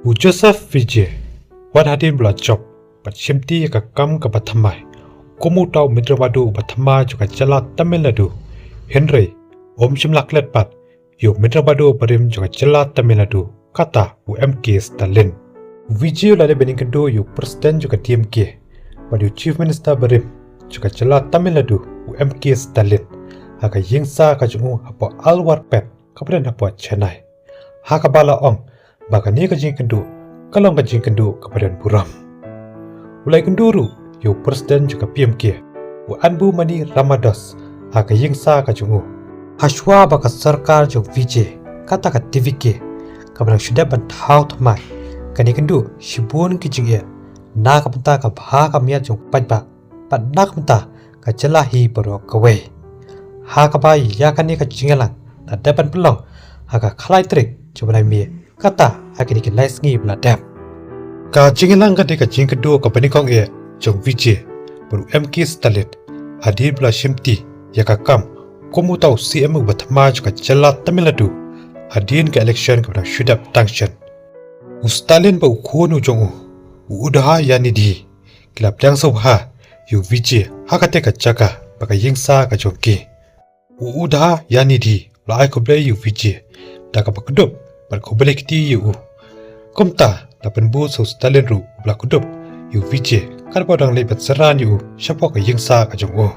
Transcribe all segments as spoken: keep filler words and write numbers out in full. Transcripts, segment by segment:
U Joseph Vijay, wat hadien ba u la jop bad shimti ïa ka kam kaba thymmai kum uta u Myntri Wadu uba thymmai jong ka jylla Tamil Nadu, hynrei um shym la klet pat ïa u Myntri Wadu barim jong ka jylla Tamil Nadu, kata u M K Stalin. U Vijay u la dep ban ïakynduh ïa u President jong ka D M K bad ïa u Chief Minister barim jong ka jylla Tamil Nadu, u M K Stalin, ha ka ïingsa ka jong u hapoh Alwarpet kaba don hapoh Chennai, ha kaba la ong ba kane ka jingïakynduh ka long ka jingïakynduh kaba don burom. U la ïakynduh ruh ïa u President jong ka P M K, u Anbumani Ramadoss, ha ka ïingsa ka jong u. Hashwa ba ka sorkar jong u Vijay, kata ka T V K, kaba dang shu dep ban thaw thymmai, kan ïakynduh shibun ki jingeh na ka bynta ka bha ka miat jong u paidbah bad na ka bynta ka jylla hi baroh kawei. Ha kaba ïa kane ka jingïalang la dep ban pynlong ha ka khatlai tarik jong u bnai May, kata ha kine ki lai sngi ba la dep. Ka jingïalang ka dei ka jingïakynduh kaba nyngkong eh jong u Vijay bad u M K Stalin hadien ba u la shimti ïa ka kam kum uta u C M uba thymmai jong ka jylla Tamil Nadu hadien ka election kaba dang shu dep tang shen. U Stalin bad u khun u jong u, u Udayaniddhi, ki la pdiang sngewbha ïa u Vijay ha katei ka jaka bad ka ïingsa ka jong ki. U Udayaniddhi u la ai khublei ïa u Vijay da kaba kdup bad khublei kti ïa u. Kumta la pynbud sa u Stalin ruh uba la kdup ïa u Vijay katba u dang leit ban synran ïa u shapoh ka ïingsa ka jong u.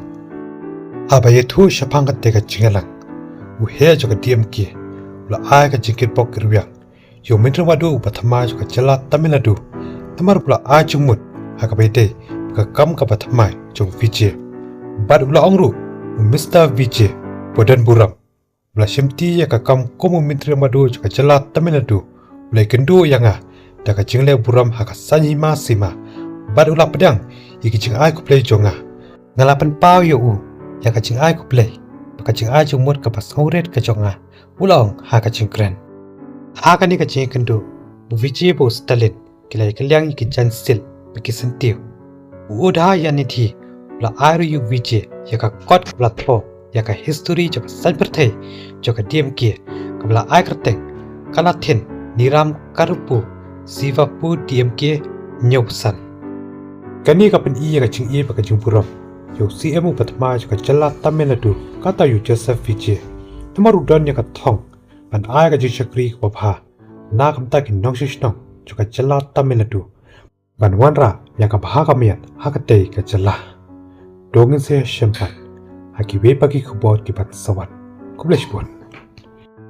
Haba ïathuh shaphang katei ka jingïalang, u heh jong ka D M K u la ai ka jingkitbok kitrwiang ïa u Myntri Wadu uba thymmai jong ka jylla Tamil Nadu, namar ba u la ai jingmut ha kaba ïadei bad ka kam kaba thymmai jong u Vijay. Bad u la ong ruh, u Mister Vijay, ba don burom, ba la shimti ïa ka kam kum u Myntri Wadu jong ka jylla Tamil Nadu, u la ïakynduh ïa nga da ka jingleh burom ha ka saiñ hima sima, bad u la pdiang ïa ki jingai khublei jong nga. Nga la pynpaw ïa u ïa ka jingai khublei bad ka jingai jingmut kaba sngewrit ka jong nga, u la ong ha ka jingkren. Ha kane ka jingïakynduh, u Vijay bad u Stalin ki la ïakylliang ïa ki jaiñ silk bad ki syntiew. U Udayaniddhi u la ai ruh ïa u Vijay ïa ka kot kaba la thoh ïa ka histori jong ka saiñ pyrthei jong ka D M K, kaba la ai kyrteng Kanathin Niram Karupu Sivapu D M K hynñiewphew san. Kane ka pyni ïa ka jingïeit bad ka jingburom ïa u C M uba thymmai jong ka jylla Tamil Nadu, kata u Joseph Vijay, namar u don ïa ka thong ban ai ka jingshakri kaba bha na ka bynta ki nongshong shnong jong ka jylla Tamil Nadu, ban wanrah ïa ka bha ka miat ha katei ka jylla. To ngin sa ïashem pat ha kiwei pat ki khubor kiban sa wan. Khublei shibun.